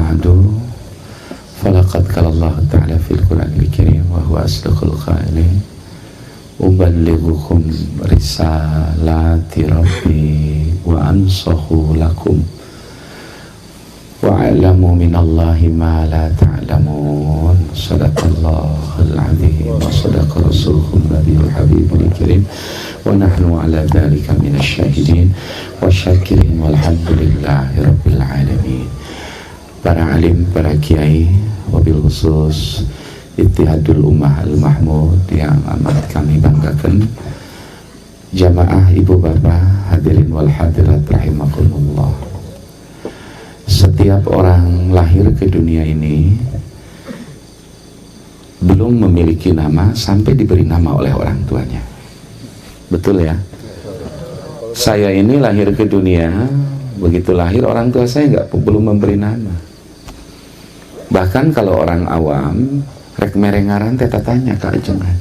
ba'du. Falaqad qala Allah Ta'ala fil Qur'anil Karim wa huwa asdaqul qailin. Uballighukum risalati rabbi wa ansahu lakum wa a'lamu minallahi ma la ta'lamun. Sadaqallahul azim wa sadaqa rasuluhun nabiyul habibul karim wa nahnu ala dhalika minasyahidin wa syakirin walhamdulillahi rabbil alamin. Para alim, para kiai, wabil khusus Ittihadul Ummah Al-Mahmud yang amat kami banggakan, jamaah, ibu bapak, hadirin wal hadirat rahimakumullah. Setiap orang lahir ke dunia ini belum memiliki nama sampai diberi nama oleh orang tuanya. Betul ya? Saya ini lahir ke dunia, begitu lahir orang tua saya nggak belum memberi nama. Bahkan kalau orang awam rek mere ngaran teh tanya ka ajengan.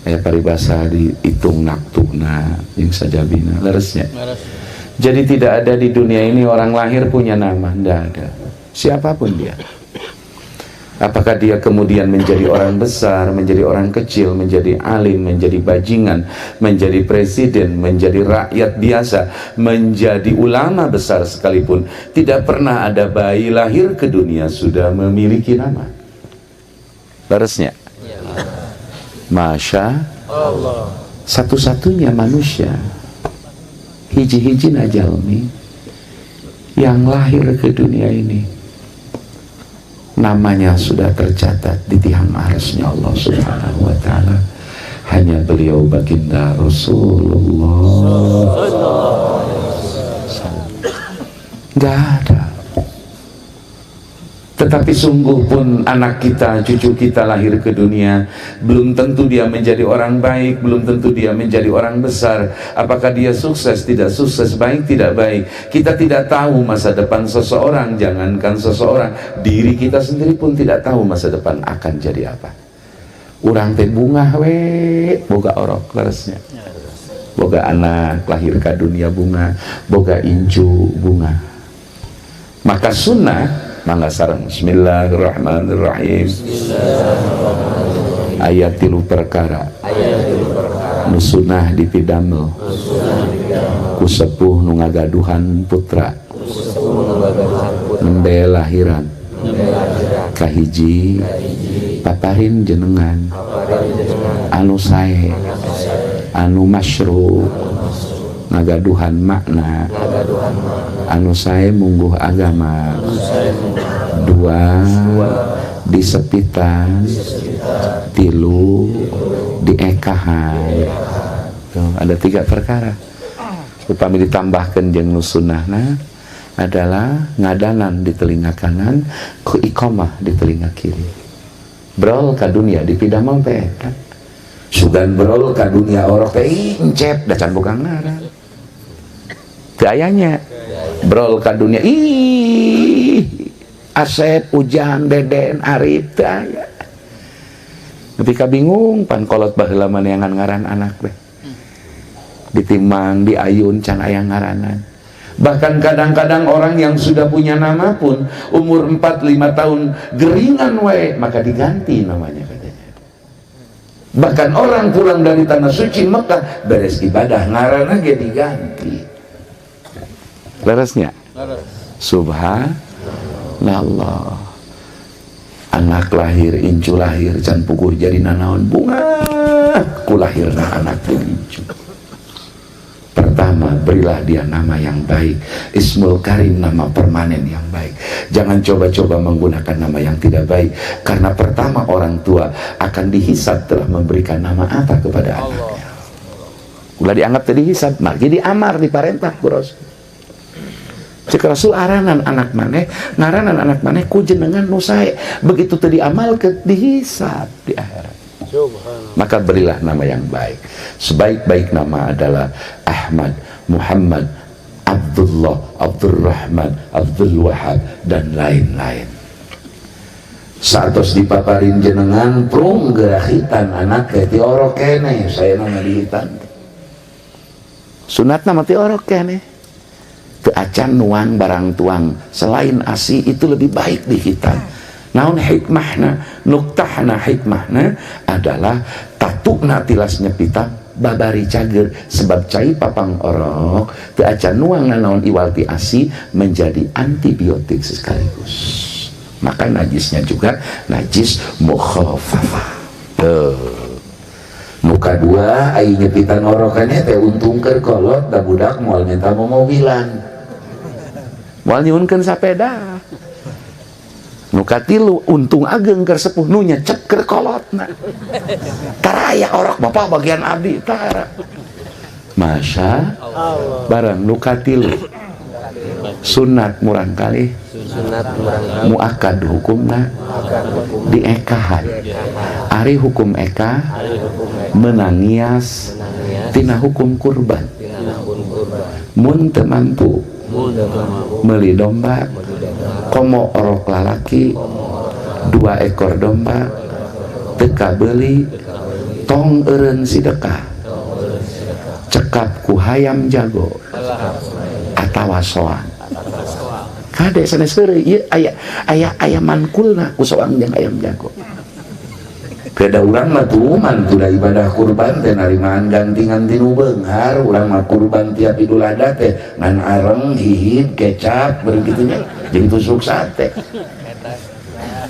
Aya paribasa dihitung naktuna yang sajabina, leres nya. Jadi tidak ada di dunia ini orang lahir punya nama, tidak ada. Siapapun dia. Apakah dia kemudian menjadi orang besar, menjadi orang kecil, menjadi alim, menjadi bajingan, menjadi presiden, menjadi rakyat biasa, menjadi ulama besar sekalipun, tidak pernah ada bayi lahir ke dunia sudah memiliki nama. Leres nya? Masya Allah. Satu-satunya manusia hiji-hiji jalmi yang lahir ke dunia ini namanya sudah tercatat di tiang arsy-Nya Allah Subhanahu wa Ta'ala, hanya beliau baginda Rasulullah. Nggak ada. Tetapi sungguh pun anak kita, cucu kita lahir ke dunia, belum tentu dia menjadi orang baik, belum tentu dia menjadi orang besar. Apakah dia sukses, tidak sukses, baik, tidak baik. Kita tidak tahu masa depan seseorang, jangankan seseorang, diri kita sendiri pun tidak tahu masa depan akan jadi apa. Urang teh bungah we, boga orok, leres nya. Boga anak lahir ke dunia bungah, boga incu bungah. Maka sunnah, mangga sareng, Bismillahirrahmanirrahim. Aya tilu perkara nu sunnah dipidamel ku sepuh nu ngagaduhan putra nembe lahiran. Kahiji, paparin jenengan anu sae, anu masyru, ngagaduhan makna, anu sae mungguh agama. Dua, disepitan. Tilu, diekahan. Tuh, ada tiga perkara. Upami ditambahkan jeung nu sunnahna adalah ngadanan di telinga kanan ku iqamah di telinga kiri. Brol ka dunia dipidamel teh eta. Sugan brol ka dunia orok teh incep da can boga ngaran. Teu aya nya. Brol ka dunia ih Asep, Ujang, Deden, Arif teu aya. Ketika bingung pan kolot baheula mah neangan ngaran anak teh. Ditimang, diayun can aya ngaranan. Bahkan kadang-kadang orang yang sudah punya nama pun umur 4-5 tahun geringan we, maka diganti namanya katanya. Bahkan orang pulang dari tanah suci Mekah beres ibadah ngaranna ge diganti. Leres nya? Subhanallah. Anak lahir, incu lahir, can puguh jadi nanaon, bungah ku lahirna anak jeung incu. Pertama, berilah dia nama yang baik. Ismul Karim, nama permanen yang baik. Jangan coba-coba menggunakan nama yang tidak baik. Karena pertama orang tua akan dihisab telah memberikan nama apa kepada anaknya. Ulah dianggap tadi hisab, maka diamar, diparentah ku Rasul. Cek Rasul, aranan anak maneh, ngaranan anak maneh ku jenengan nu sae. Begitu tadi amal ke dihisab di akhirat. Maka berilah nama yang baik. Sebaik-baik nama adalah Ahmad, Muhammad, Abdullah, Abdurrahman, Abdul Wahab, dan lain-lain. Saatos dipaparin jenengan prung geura khitan anak ti orok keneh, saya nama di khitan. Sunat nama ti orok keneh. Teu acan nuang barang tuang selain ASI itu lebih baik di khitan. Naon hikmahna, nuktahna, hikmahna adalah tatuna tilas nyepitan babari cager, sebab cai papang orok teu acan nuang naon iwal ti ASI menjadi antibiotik sekaligus. Maka najisnya juga najis mukhafafah. Tuh. Nu kadua, ai nyepitan orokannya teh untung keur kolot, da budak moal minta mobilan, moal nyuhunkeun sapeda. Nu katilu, untung ageng keur sepuh nu nyecep keur kolotna. Tara aya orok bapak bagian abdi, tara. Masya Allah. Barang nu katilu, sunat murangkalih. Sunat murangkalih. Muakad hukumna, diekahan. Ari hukum eka meunang ngias tina hukum kurban. Mun teu mampu meuli domba, komo orok lalaki dua ekor domba teu kabeuli, tong eureun sidekah, cekap ku hayam jago atawa soang. Kade sanes heureuy ieu, aya aya aya mankulna ku soang jeung ayam jago. Beda urang mah tuh mantu da ibadah kurban teh narimaan gantingan tinu beunghar. Urang mah kurban tiap Idul Adha teh ngan areng, hihid, kecap begitu nya, jeung tusuk sate.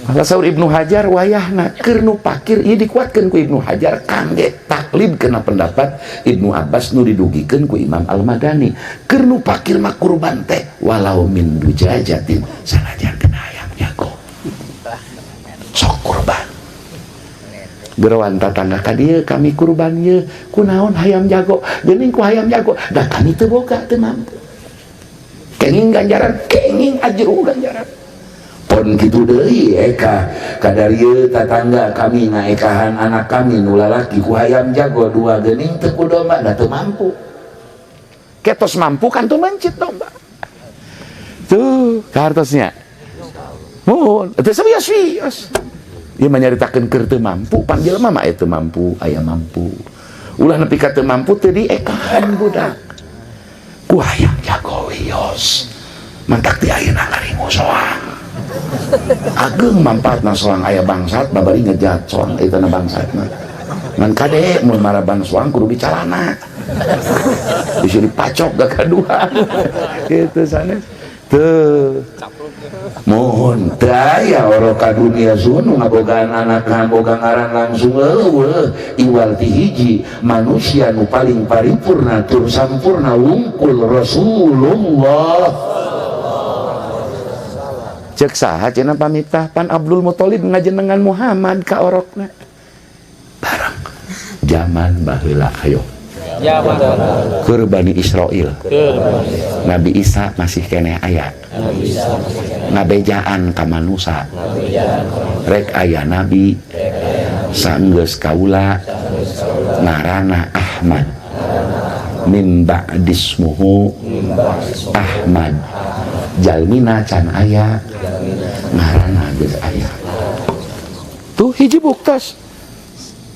Maka saur Ibnu Hajar, wayahna keur nu pakir ieu dikuatkeun ku Ibnu Hajar kangge taklid kena pendapat Ibnu Abbas nu didugikeun ku Imam Al-Madani. Keur nu pakir mah kurban teh walau min dujajatin, sanajan kena ayam jago sok kurban. Geroan tatangga ka dieu, "Kami kurban ye kunaon?" "Hayam jago." "Geuning ku hayam jago da kami teu boga, teu mampu." Kenging ganjaran, kenging ajru ganjaran. Pon kitu deui eka kadarieu, "Tatangga, kami ngaekahan anak kami nu lalaki ku hayam jago dua, geuning teu ku domba da teu mampu." Ketos mampu kan tuh mencit domba tuh kahartosnya. Muhun teu sawios-wios. Ieu mah nyaritakeun keur teu mampu, pan jelema mah aya teu mampu, aya mampu. Ulah nepi ka teu mampu teu diekahan budak ku hayam jago wios. Mantak ti ayeuna ngaringu soang. Ageng manfaatna soang, aya bangsat babari ngejat soang eta na bangsatna. Ngan kade mun maraban soang kudu dicalana. Bisa dipacok gagaduhan. Gitu sanes. Tuh. Mohon daya orok ka dunia sunu ngabogaan anak, ngaboga ngaran langsung eueuh iwal ti hiji manusia nu paling paripurna tur sampurna wungkul, Rasulullah. Cek saha cenah pamitah? Pan Abdul Muthalib ngajenengan Muhammad ka orokna. Barang zaman baheula, ayo. Zaman Keur Bani Israel. Keur Nabi Isa masih keneh aya, ngabejaan ka manusa rek aya nabi sanggeus kaula ngaranna Ahmad, min ba'dismuhu Ahmad. Jalmina can aya, ngaranna geus aya. Tuh hiji buktos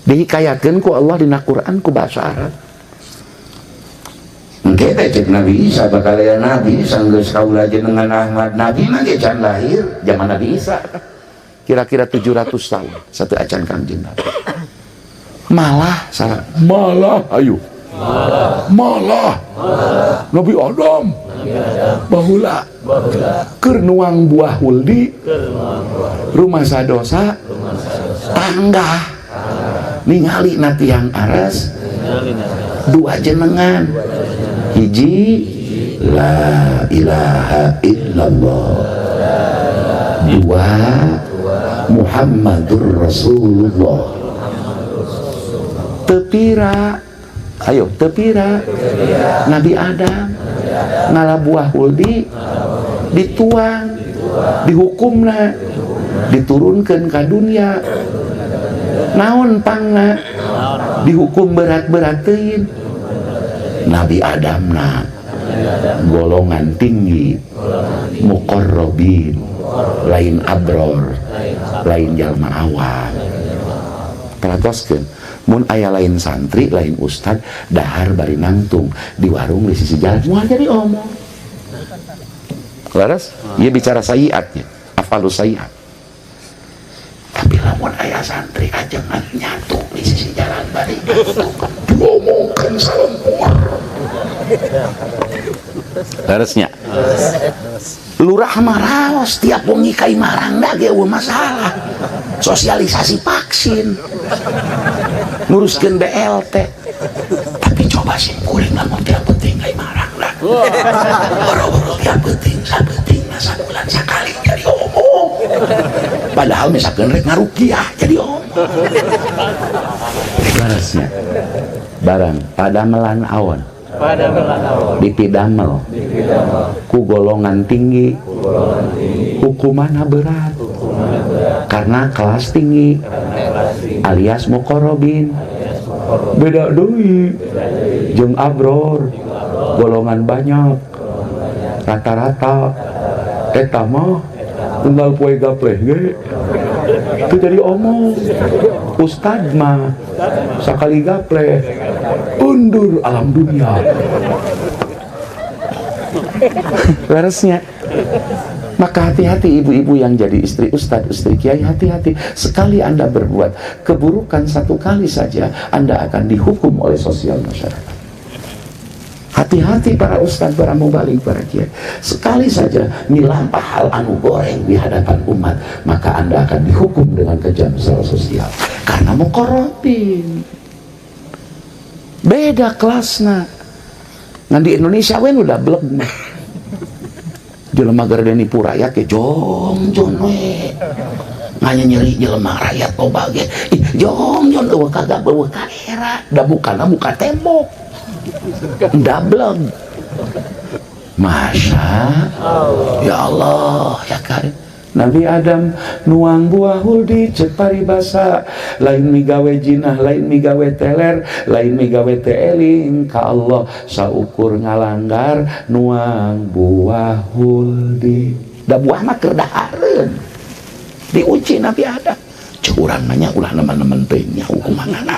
dihikayatkeun ku Allah dina Quran ku bahasa Arab. Engke teh cek Nabi Isa bakal aya nabi sanggeus kaula jenengan Ahmad. Nabi mah ge can lahir zaman Nabi Isa, kira-kira 700 tahun satu acan Kangjeng Nabi. Malah salah, malah ayo malah malah Nabi Adam baheula keur nuang buah huldi rumasa dosa tanggah, ningali na tiang aras dua jenengan, hiji la ilaha illallah, dua Muhammadur Rasulullah. Tepira ayo tepira Nabi Adam ngala buah huldi dituang, dihukumna diturunkan ke dunia. Naon pangna dihukum berat-berat teuing? Nabi Adam na golongan tinggi, muqarrabin, lain abror, lain jalma awam. Perhatoskeun mun aya lain santri, lain ustad, dahar bari nangtung di warung di sisi jalan, moal jadi omong. Leres? Ieu bicara sayiatnya, af'alus sayiat. Tapi lamun aya santri ajengan nyatu di sisi jalan bari ngantuk, diomongkeun salempur. Leresnya. Lurah mah raos tiap wengi ka imah rangda ge euweuh masalah. Sosialisasi vaksin. Nguruskeun BLT. Tapi coba sim kuring lamun tiap penting ka imah rangda. Boro-boro tiap penting, sapenting sabulan sakali jadi omong. Padahal misalkan rek ngarukiah jadi omong. Leresnya. Barang padamelan awon. Padamelan awon. Dipidamel ku golongan tinggi, hukumanna berat karena kelas tinggi alias mukorobin. Beda deui jeung abror, golongan banyak, rata-rata. Eta mah unggal poe gapleh ge itu jadi omong. Ustad mah sakali gapleh undur alam dunia. Leresnya. Maka hati-hati ibu-ibu yang jadi istri ustadz, istri kiai, hati-hati. Sekali Anda berbuat keburukan satu kali saja, Anda akan dihukum oleh sosial masyarakat. Hati-hati para ustadz, para mubalig, para kiai. Sekali saja milampah hal anu goreng di hadapan umat, maka Anda akan dihukum dengan kejam secara sosial. Karena mukorobin. Beda kelasna. Ngan di Indonesia we udah blek mah. Jelema garede nipu rakyat ge jongjon we. Nganya nyeri jelema rakyat loba ge. Ih, jongjon euweuh kagak euweuh kaera. Da bukana buka tembok. Ndablek. Masya Allah. Ya Allah, ya Karim. Nabi Adam nuang buah huldi, cek paribasa lain migawe jinah, lain migawe teler, lain migawe teeling ka Allah, saukur ngalanggar nuang buah huldi. Da buah mah keur dahareun. Diuji Nabi Adam. Cek urang nanya ulah nemen-nemen teuing nya hukumanana.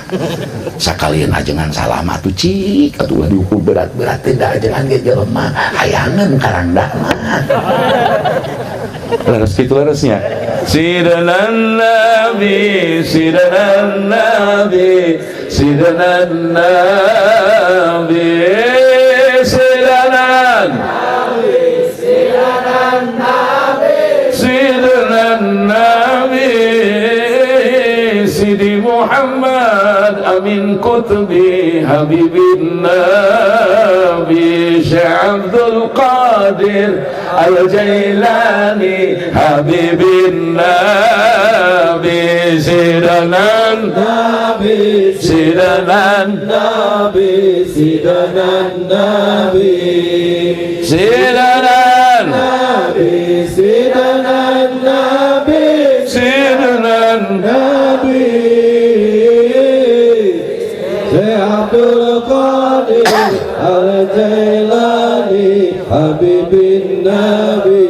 Sakalian ajengan salah mah tuh cik atuh ulah dihukum berat-berat teh, da ajengan ge jelema hayangeun karangda mah. Leres kitu leresnya. Sidana Nabi, Sidana Nabi, Sidana Nabi, Sidana Nabi, Sidana Nabi, Sidi Muhammad Amin Qutbi Habibin Nabi Syekh Abdul Qadir Al-Jailani Habibin Nabi Sidana Nabi Sidana Nabi Sidana Nabi Sidana Nabi Sidana Nabi Sidana Nabi Syekh Abdul Qadir Al-Jailani Habibin Nabi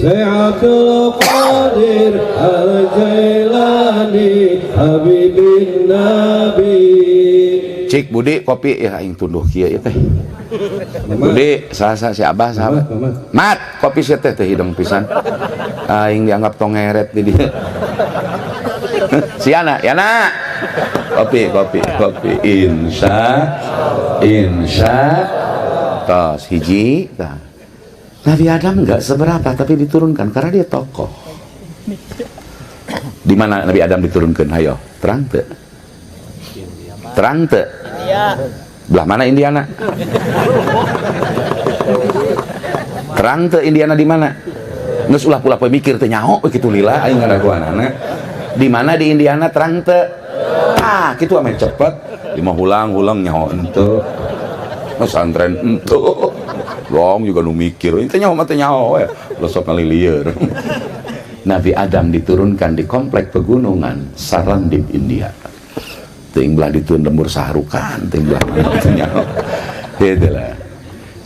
Syekh Abdul Qadir Al-Jailani Habibin Nabi. Cik Budi kopi ya, aing tunduh kieu ieu teh. Budi saha si Abah saha? Mamat. Mat, kopi sia teh teh hidung pisan. Aing dianggap tongeret di dieu. Si Yana, Yana. Kopi, kopi, kopi. Insya, insya. Tos hiji. Tah. Nabi Adam nggak seberapa tapi diturunkan karena dia tokoh. Di mana Nabi Adam diturunkan? Ayo, terang teu? Terang teu? Belah mana Indiana? Terang teu Indiana di mana? Geus ulah pula poe mikir teu nyaho kitu lila aing ngadaguanana. Di mana di Indiana terang teu? Ah, kitu ame cepet. Lima hulang-hulang nyaho henteu. Pesantren henteu. Dong juga nu mikir, ini teh nyaho mah teh nyaho we. Losok ngalilieur. Nabi Adam diturunkan di komplek pegunungan Sarandib, India. Teuing belah ditun lembur saharukan, teuing belah mana teu nyaho. Itulah.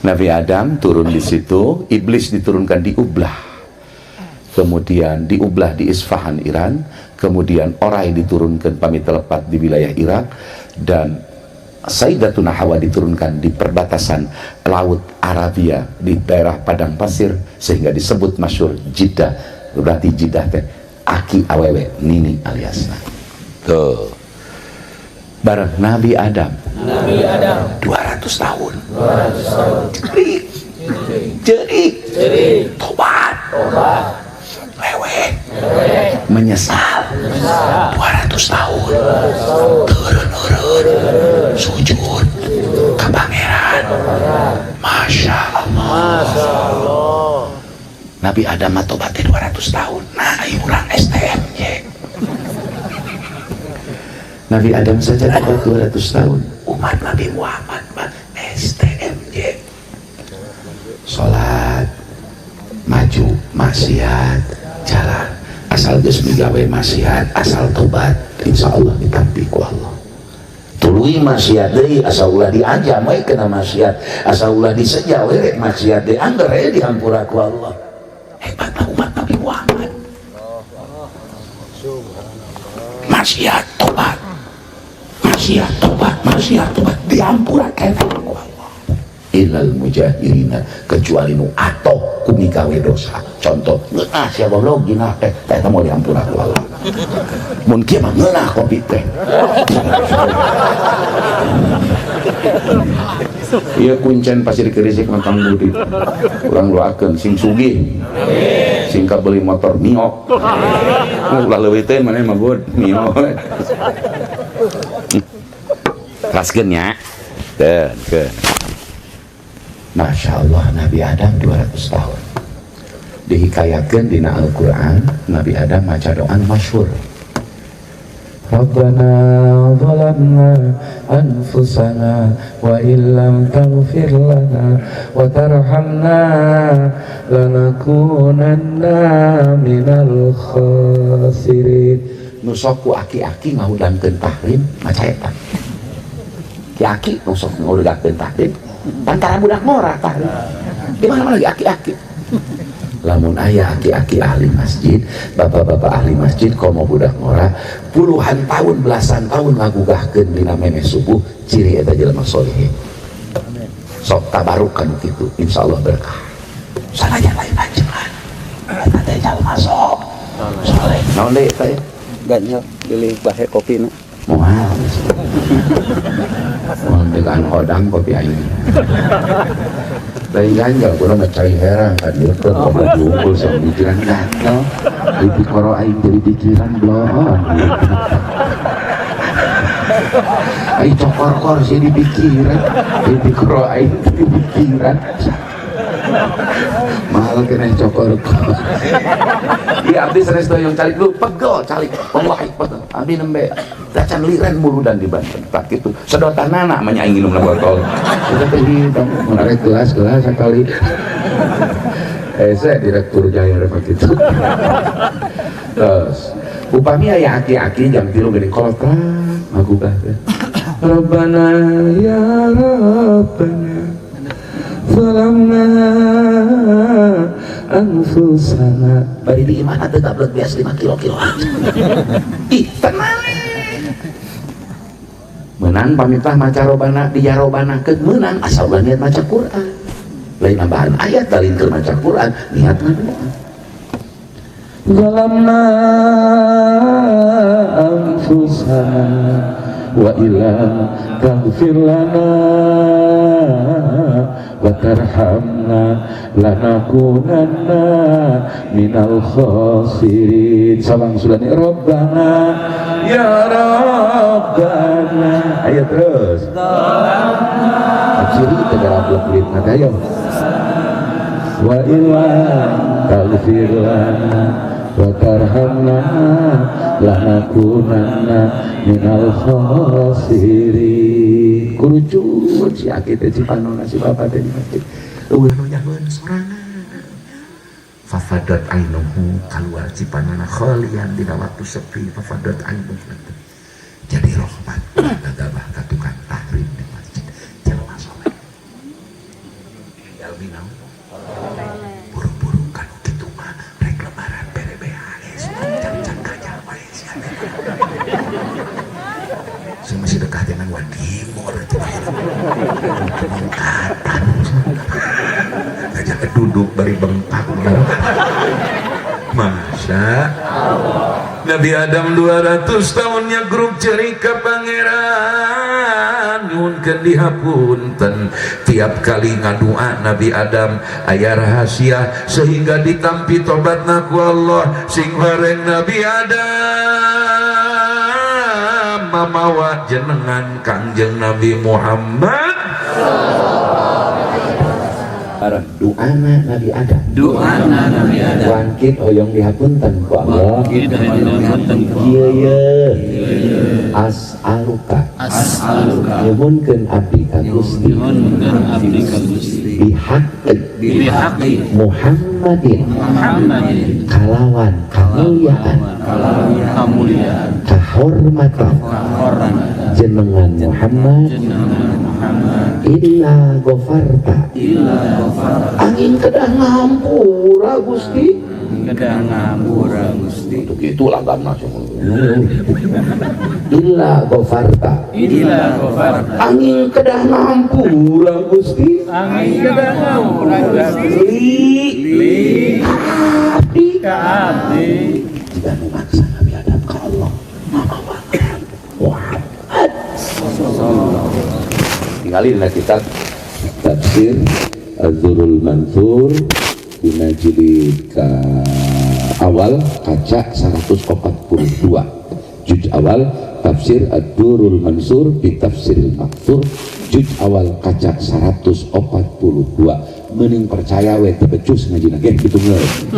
Nabi Adam turun di situ, iblis diturunkan di Ublah. Kemudian di Ublah di Isfahan, Iran, kemudian Orai diturunkan pamit telepat di wilayah Irak, dan Sayyidatuna Hawa diturunkan di perbatasan Laut Arabia di daerah padang pasir sehingga disebut masyhur Jeddah. Berarti Jeddah teh aki awewe nini aliasna. Tuh. Bareng Nabi Adam. Nabi Adam 200 tahun. 200 tahun. Cerik. Cerik. Cerik. Tobat. Tobat. Lewe. Menyesal. 200 tahun. Turun-turun. Sujud ke pangeran. Masya Allah. Masya Allah. Nabi Adam mah tobatnya 200 tahun. Nah, ayo urang STMJ. Nabi Adam saja tobat 200 tahun. Umat Nabi Muhammad mah STMJ. Salat maju maksiat jalan, asal geus migawe maksiat, asal tobat, insya Allah ditampi ku Allah. Tuluy maksiat deui, asal ulah diajam we kena maksiat, asal ulah diseja we rek maksiat deui, angger we dihampura ku Allah. Hebatlah umat Nabi Muhammad. Maksiat tobat, maksiat tobat, maksiat tobat, dihampura keneh ku Allah. Ilal mujahirina, kecuali nu atoh ku migawe dosa. Contoh, ngeunah sia goblok jinah teh, teh mau dihampura ku Allah. Mun kieu mah ngeunah kopi teh. Ieu kuncen pasir kerisik mah Kang Budi. Urang doakeun sing sugih. Sing kabeli motor Mio. Ulah leuwih teh maneh mah Bud, Mio. Raskeun nya. Keun, keun. Masya Allah, Nabi Adam 200 tahun. Dihikayatkan dina Al-Quran, Nabi Adam maca doa masyhur. Rabbana zalamna anfusana wa illam taghfir lana wa tarhamna lanakunanna minal khasirin. Nu sok ku aki-aki ngahudangkeun tahrim maca eta. Aki-aki nu sok ngahudangkeun tahrim, antara budak ngora tahrim. Di mana-mana lagi aki-aki. Lamun aya aki-aki ahli masjid, bapak-bapak ahli masjid komo budak ngora puluhan tahun, belasan tahun ngagugahkeun dina memeh subuh, ciri eta jelema soleh. Sok tabarukan kitu, insyaallah berkah. Sanajan lain anjeunna, eta teh jalma sok soleh. Naon deui eta ya? Ganjel pilih bahe kopina. Moal. Moal dengan hodang kopi aing. Lain ganjel, kurang mah cai herang kan dia tuh kopi unggul sama pikiran gatel. Di pikoro aing jadi pikiran bloon. Aing cokor-kor sih di pikiran, di pikoro aing jadi pikiran. Mahal kena cokor-kor. Iya, abdi sanes doyong calik dulu, pegel calik. Wallahi pegel. Abdi nembe dacan liren muludan di Banten. Tak kitu. Sedotanana mah nya aing nginum na botol. Kita teh hitam, menarik gelas-gelas sekali. Saya direktur Jaya Reva gitu. Terus, upami aya aki-aki jam 3 geuning kolotrak ngagugah teh. Rabbana ya Rabbana zalamna anfusana. Bari di imah teh gablek bias 5 kilo-kilo aja. Ih, tenang. Menang pamitah maca robana dijarobanakeun menang asal ulah niat maca Quran. Lain nambahan ayat lain keur maca Quran niat ngadoa. Zalamna anfusana wa illam taghfir lana wa tarhamna lanakunanna minal khasirin. Salam sulani Rabbana ya Rabbana. Ayo terus. Ciri tegara blok kulit ayo. Wa illam taghfir lana wa tarhamna lanakunanna minal khasirin. Kurucut si aki teh si panona si bapak teh di masjid. Eueuh nu nyahoeun sorangan. Fafadat ainuhu kaluar cipanana khalian dina waktu sepi fafadat ainuhu. Jadi rahmat gagabah ka tukang tahrim di masjid jelema soleh. Jalmi naon? Buru-buru kanu kitu mah rek lebaran bere BHS cang-cang kajal wae sia teh. Sing masih dekah teh Jangan wadimor itu mengkatan. Jangan duduk bari bengkak. Masa Nabi Adam 200 tahunnya grup cerita pangeran nyuhunkeun dihapunten. Tiap kali ngadua Nabi Adam aya rahasia sehingga ditampi tobatna ku Allah. Sing bareng Nabi Adam mamawa jenengan Kangjeng Nabi Muhammad. Doana Nabi Adam. Doana Nabi Adam. Wangkit hoyong dihapunten ku Allah. Ieu ye as'aluka. As'aluka. Nyuhunkeun abdi ka Gusti. Nyuhunkeun abdi ka Gusti. Bihaqqi. Bihaqqi. Muhammadin. Muhammadin. Kalawan kamulyaan. Kalawan kamulyaan. Kahormatan. Kahormatan. Jenengan Muhammad. Jenengan Muhammad. Illa ghafarta. Illa ghafarta. Angin kedah ngampura Gusti. Kedah ngampura Gusti. Untuk itulah gamna. Illa ghafarta. Illa ghafarta. Angin kedah ngampura Gusti. Angin kedah ngampura Gusti. Li Li abdi. Ka abdi. Jika nu maksa Nabi Adam ka Allah mamawakan Muhammad. Tinggalin lah kitab tafsir Az-Zurul Mansur dina jilid ka awal kaca 142 juz awal tafsir Ad-Durul Mansur bi tafsiril Makthur juz awal kaca 142. Mending percaya we teu becus ngajina ge kitu geus.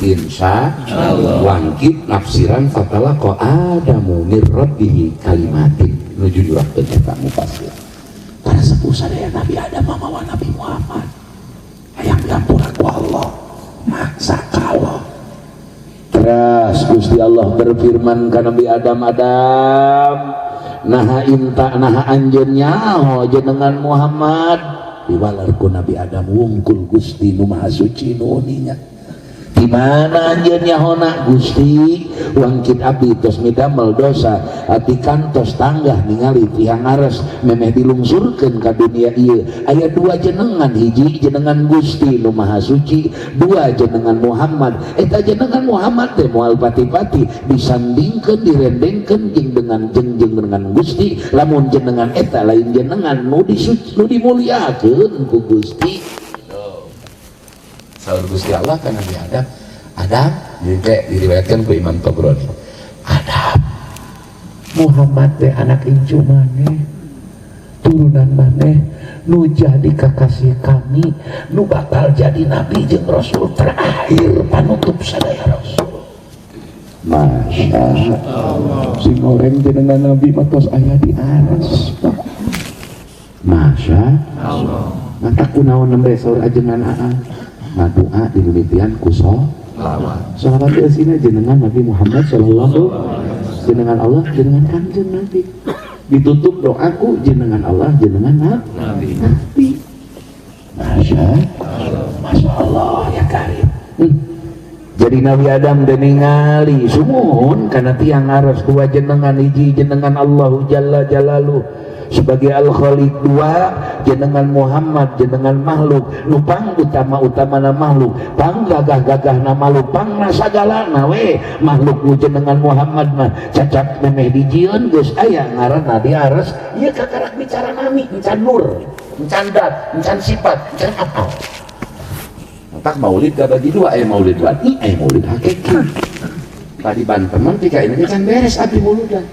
Insya Allah wangkit nafsiran fatalaqa Adamu mir rabbihi kalimatin nuju jurahkeun eta mufasir. Para sepuh sadaya Nabi Adam mamawa Nabi Muhammad hayang diampura ku Allah maksa ka Allah. Terus Gusti Allah berfirman ka Nabi Adam, Adam naha inta naha anjeun nyaho jenengan Muhammad. Diwalar ku Nabi Adam wungkul Gusti nu Maha Suci nu uninga. Di mana anjeun nyahona Gusti wangkit abdi tos midamel dosa ati kantos tanggah ningali tihang aras memeh dilungsurkeun ka dunia ieu aya dua jenengan, hiji jenengan Gusti nu Maha Suci, dua jenengan Muhammad. Eta jenengan Muhammad teh moal pati-pati disandingkeun direndengkeun jeung dengan jeung dengan Gusti. Lamun jenengan eta lain jenengan nu disuci nu dimuliakeun ku Gusti. Saur Gusti Allah kan Nabi Adam, Adam jadi diriwayatkan ku Imam Tabrani, Adam Muhammad teh anak incu maneh, turunan maneh nu jadi kakasih kami, nu bakal jadi nabi jeung rasul terakhir panutup sadaya rasul. Masya Allah, sing goreng jenengan nabi mah tos aya di aras Pak. Masya Allah, mata kunaon nembe saur ajengan aa ngadoa dimimitian ku sholawat. Sholawat eusina jenengan Nabi Muhammad sallallahu jenengan Allah jenengan Kangjeng Nabi. Ditutup doaku jenengan Allah jenengan Nabi. Nabi. Masya Allah, Masya Allah ya Karim. Jadi Nabi Adam deningali sumuhun karena tiang aras dua jenengan, hiji jenengan Allahu Jalla Jalaluh sebagai Al-Khaliq, dua jenengan Muhammad jenengan makhluk nu pang utama-utamana makhluk, pang gagah-gagahna makhluk, pang sagalana we makhluk nu jenengan Muhammad mah cacap memeh dijieun geus aya ngaranna di aras ieu kakarak bicara nami encan nur, encan dat, encan sifat, encan apa. Tak maulid gak bagi dua, aya maulid wadi, aya maulid hakiki. Tadi Banten mah tika ini can beres abdi muludan.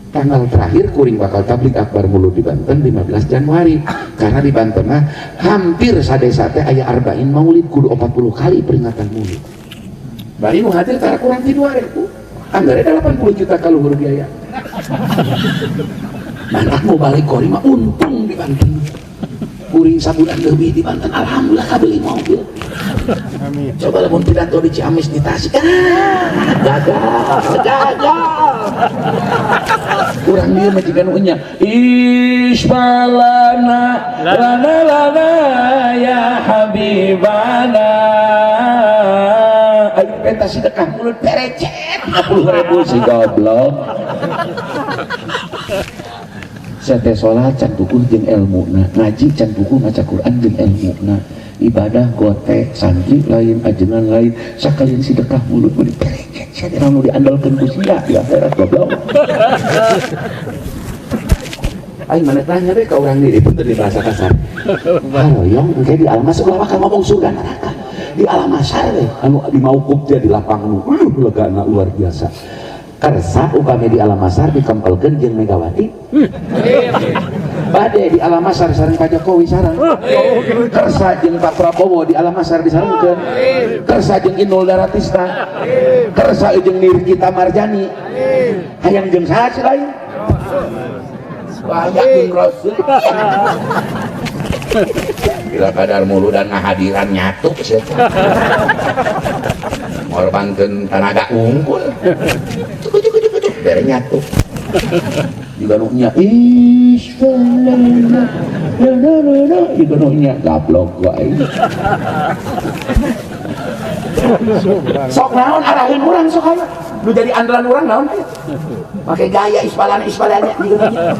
Tanggal terakhir kuring bakal tablik akbar mulud di Banten 15 Januari. Karena di Banten mah hampir sadesa teh aya arba'in maulid kudu 40 kali peringatan mulud. Bari nu hadir tara kurang ti 2000. Anggaran 80 juta kaluhur biaya. Mana mau balik kuring mah untung di Banten. Kuring sabulan lebih di Banten, alhamdulillah kabeli mobil. Amin. Coba lamun pidato di Ciamis di Tasik, gagal, gagal. Kurang dia mah jiga nu nya. Isbalana lana lana ya habibana. Ayo pentas sedekah mulut perecet 50.000 si goblok. Saya teh sholat can puguh jeung ilmuna, ngaji can puguh maca Quran jeung ilmuna, ibadah gote, santri lain, ajengan lain, sakalian sedekah mulut mah diperecet sia teh, nu diandalkeun ku sia di akhirat, goblok. Aing mana tanya deh ke orang diri pun di bahasa kasar. Haroyong engke di alam masuk ulah bakal ngomong surga neraka. Di alam mahsyar we anu di maukuf dia di lapang nu legana luar biasa. Kersa upami di alam mahsyar dikempelkeun jeung Megawati. Bade di alam mahsyar sareng Pak Jokowi sareng. Kersa jeung Pak Prabowo di alam mahsyar disarengkeun. Kersa jeung Inul Daratista. Kersa jeung Nikita Marjani. Hayang jeung saha sih lain? Wah, yakin Rasul. Bila kadar muludan ngahadiran nyatu sia. Ngorbankeun tanaga unggul. Cukup cukup cukup cukup bere nyatu. Juga nu nya isfalana na na na na juga nu nya gablok wae. Sok naon araheun urang sok aya. Nu jadi andalan urang naon aya. Make gaya isfalana isfalana juga nu nya.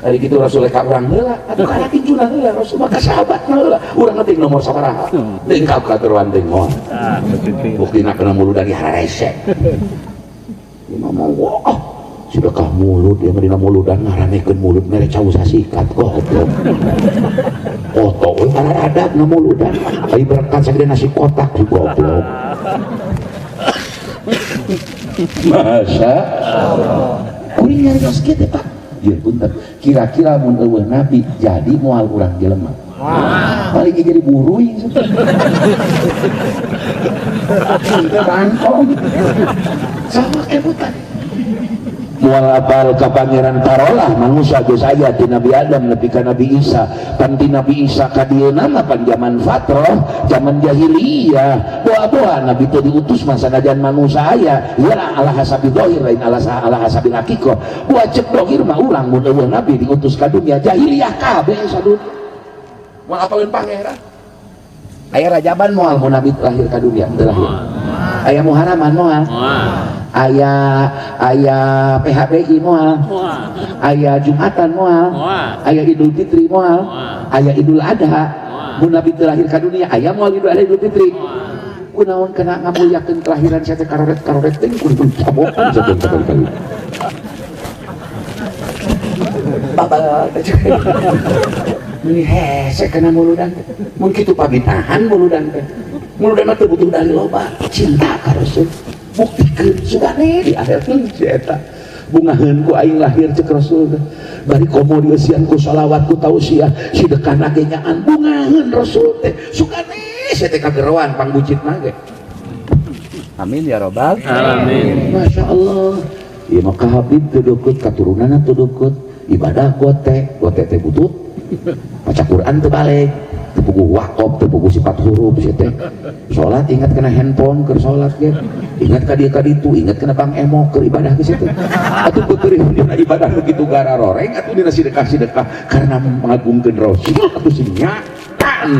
Tadi gitu Rasul ka urang heula, atuh kana tinjuna heula Rasul mah ka sahabat heula. Urang teh nomor sabaraha? Lengkap katuruan teh moal. Buktina kana muludan hararese. Dia ngomong, wah, sedekah mulut, dia mah dina muludan ngaramekeun mulut mere cau sasikat, goblok. Oto we pararadab na muludan. Ai berkat sagede nasi kotak si goblok. Masya Allah. Kuring nyarios kieu teh, Pak. Ieu punten. Kira-kira mun eueuh nabi jadi moal urang jelema. Paling jadi buruy. Bangkong. Sama kebutan. Moal apal ka Pangeran Parolah manusia geus aya ti Nabi Adam nepi ka Nabi Isa. Pan ti Nabi Isa ka dieu mah pan zaman fatrah, zaman jahiliyah. Boa-boa Nabi teh diutus mah sanajan manusia aya, ieu ala hasabi zahir lain ala ala hasabi hakikoh. Boa cek dohir mah urang mun eueuh Nabi diutus ka dunia jahiliyah kabeh sadunya. Moal apaleun Pangeran. Aya rajaban moal mun Nabi lahir ka dunia, teu lahir. Aya muharaman moal. Aya aya PHBI moal. Aya Jumatan moal. Aya Idul Fitri moal. Aya Idul Adha. Mun Nabi teu lahir ka dunia aya moal Idul Adha Idul Fitri. Kunaon kena ngamuliakeun kelahiran sia teh karoret-karoret teh kudu cabokan saben kali-kali. Babal teh. Meuni hese kana muludan teh. Mun kitu pabitahan muludan teh. Muludan mah teu butuh dalil loba, cinta ka Rasul. Buktikeun sugane di akhirat si eta. Bungaheun ku aing lahir cek Rasul teh. Bari komo dieusian ku salawat ku tausiah, sidekahna ge nyaan bungaheun Rasul teh. Sugane sia teh kageroan pangbucitna ge. Amin ya robbal alamin. Masya Allah. Ieu mah ka Habib teu deukeut, katurunanna teu deukeut, ibadah gote, gote teh butut. Maca Quran teu balik, teu puguh wakob, teu puguh sifat huruf sia teh. Salat ingat kana handphone keur salat ge. Ingat ka dieu ka ditu, ingat kana Bang Emok keur ibadah ge sia teh. Atuh peupeurih dina ibadah nu kitu gararoreng atuh dina sedekah-sedekah karena mengagungkeun Rasul atuh sing nyakan.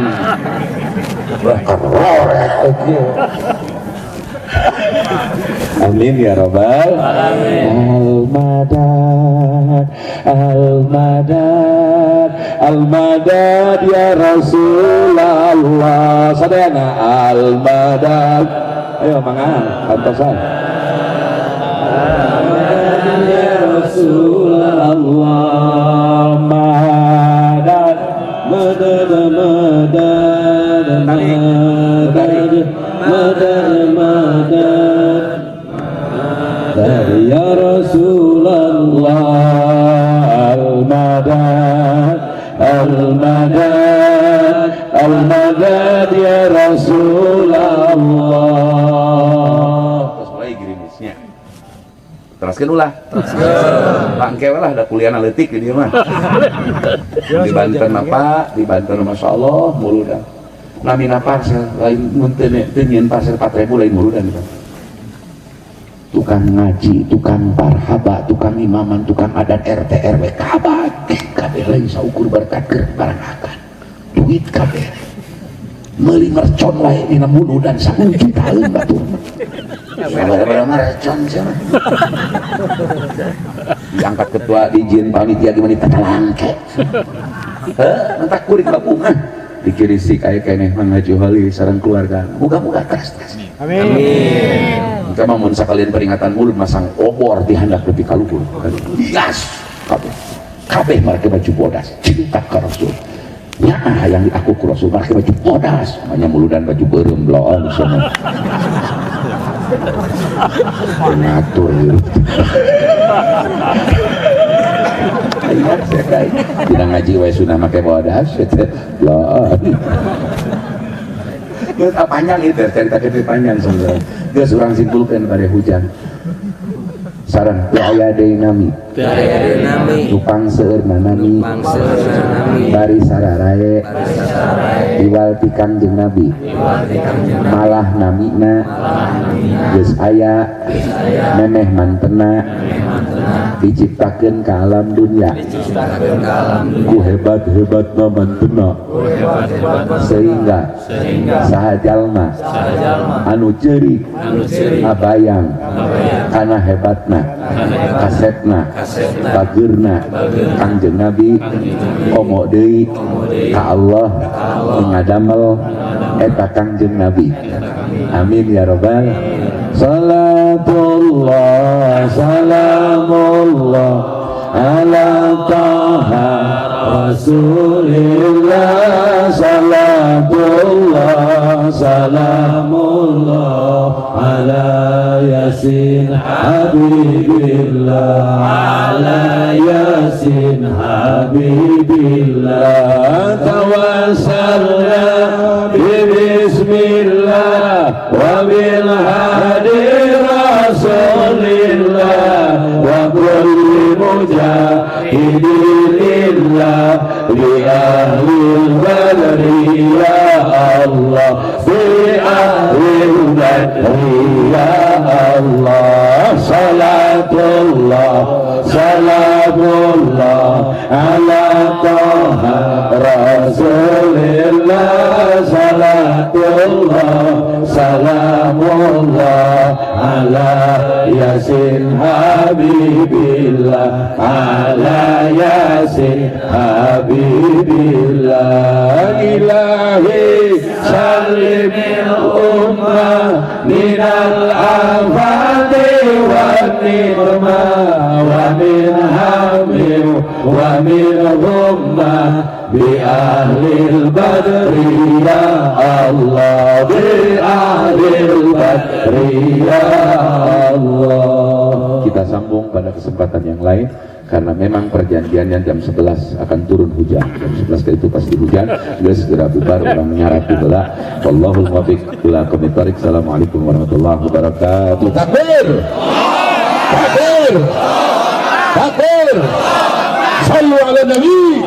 Wah karorek kieu. Amin ya robbal alamin. Al-Madad, Al-Madad, Al-Madad ya Rasulullah. Sadayana Al-Madad. Ayo mangan, pantosan. Al-Madad ya Rasulullah. Madad, madad, madad, madad, madad, madad. Ya Rasulullah. Al-Madad, Al-Madad, Al-Madad ya Rasulullah. Terus mulai gerimisnya. Teraskeun ulah. Bangke lah ada kuliah leutik di dieu mah. Di Banten apa? Di Banten Masya Allah muludan. Namina parcel lain mun teu nyieun parcel 4000 lain muludan. Tukang ngaji, tukang parhaba, tukang imaman, tukang adat RT RW kabeh kabeh lain saukur berkat keur barang akan. Duit kabeh. Meuli mercon wae dina muludan 1 jutaan batur. Sabar-sabar mercon sia mah. Diangkat ketua, dijieun panitia, gimana tatalangke. Heuh, mentak kuring babungan. Dikirisik aya keneh Mang Haji Holi sareng keluarga. Muga-muga terus terus. Amin. Engke mah mun sakalian peringatan mulud masang obor di handap nepi ka luhur. Gas kabeh. Kabeh make baju bodas, cinta ka Rasul. Nyaah hayang diaku ku Rasul make baju bodas, hanya muludan baju beureum bloon cenah. Ngatur gitu. Iya, saya kayak tidak ngaji wae sunah make bodas teh bloon. Geus panjang itu cerita kita panjang sebenarnya. Geus urang simpulkeun pada hujan. Sareng teu aya deui nami. Teu aya deui nami. Tupang seueurna nami. Tupang seueurna nami. Bari sararae. Bari sararae. Iwal ti Kangjeng Nabi. Iwal ti Kangjeng Nabi. Malah namina. Malah namina. Geus aya. Geus aya. Memeh mantena. Memeh mantena. Diciptakeun ka alam dunya. Diciptakeun ka alam dunya. Ku hebat-hebatna mantena. Ku hebat-hebatna. Sehingga Sehingga saha jalma saha jalma anu ceurik anu ceurik ngabayang ngabayang kana hebatna kana hebatna kasepna kasepna bageurna bageurna Kangjeng Nabi Kangjeng Nabi komo deui komo deui ka Allah ka Allah nu ngadamel eta Kangjeng Nabi. Amin ya robbal. Salatullah salamullah ala Taha Rasulillah. Salatullah salamullah ala Yasin Habibillah, ala Yasin Habibillah. Tawassalna bismillah wa bil hadi Rasulillah wa kulli mujahidin lillah li ahli al-badri ya Allah, li ahli al-badri ya Allah. Salatullah salamullah ala Taha Rasulillah. Salatullah salamullah ala Yasin Habibillah, ala Yasin Habibillah. Ilahi salimil ummah minal afati wa ni'mah wa min hamil wa min ghummah bi ahlil badri ya Allah, bi ahlil badri ya Allah. Kita sambung pada kesempatan yang lain karena memang perjanjiannya jam 11 akan turun hujan. Jam 11 itu pasti hujan. Sudah segera bubar orang nyarapi heula. Wallahul muwaffiq ila aqwamit thoriq. Assalamualaikum warahmatullahi wabarakatuh. Takbir. Takbir. Takbir. Sallu ala Nabi.